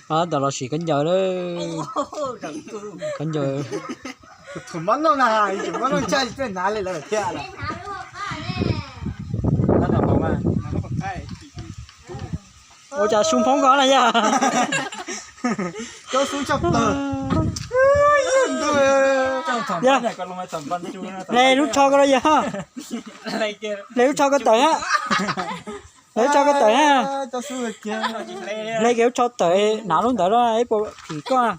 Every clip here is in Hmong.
Ntawm los sim khaub ncaws lawm. Khaub ncaws. Tus muab noj na, tus muab noj tshaj tsis hnav li lawm thiab. Ua cas su phoob ko na yog? Cov xub tshaj plaws. Yog. Hle lub tsho ko los yog? Hle lub tsho ko tawm hab. Hle lub tsho ko tawm hab. Hle kiag lub tsho tawm, hnav lub ntawd los ib puas phim koj.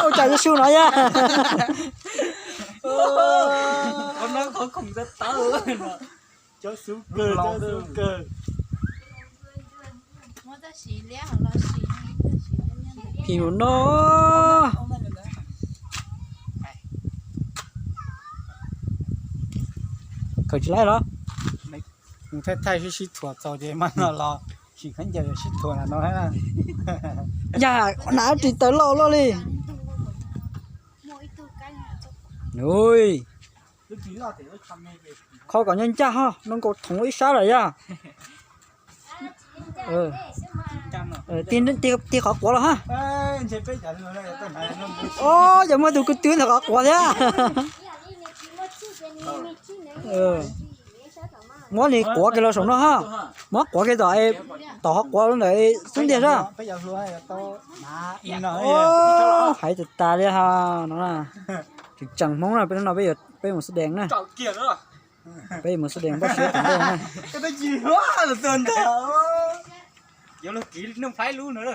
Ua cas yuav su no yog? Phim no. Khaws tsis laib los? Thaij thaij sib sib thuam txaus ces mas no los sim khaub ncaws sib thuam no. Yog na, ris taws loj loj li. Ui, qhov kom nyob ncaj ho, no nkaus thoov ib sab lawm yog. Tig qhov quav los ha. Os, yog muaj tus kwv tw ntawm qhov quav thiab. Muab nws quav kiag los saum no ha. Muab quav kiag tom, tom qhov quav ntawm xub ntiag sab. Hais tas tas li ha no. Tseem tseem Hmoob na, peb hnub no peb mus xub dees na. Peb mus xub dees npaj siab tom ntej na.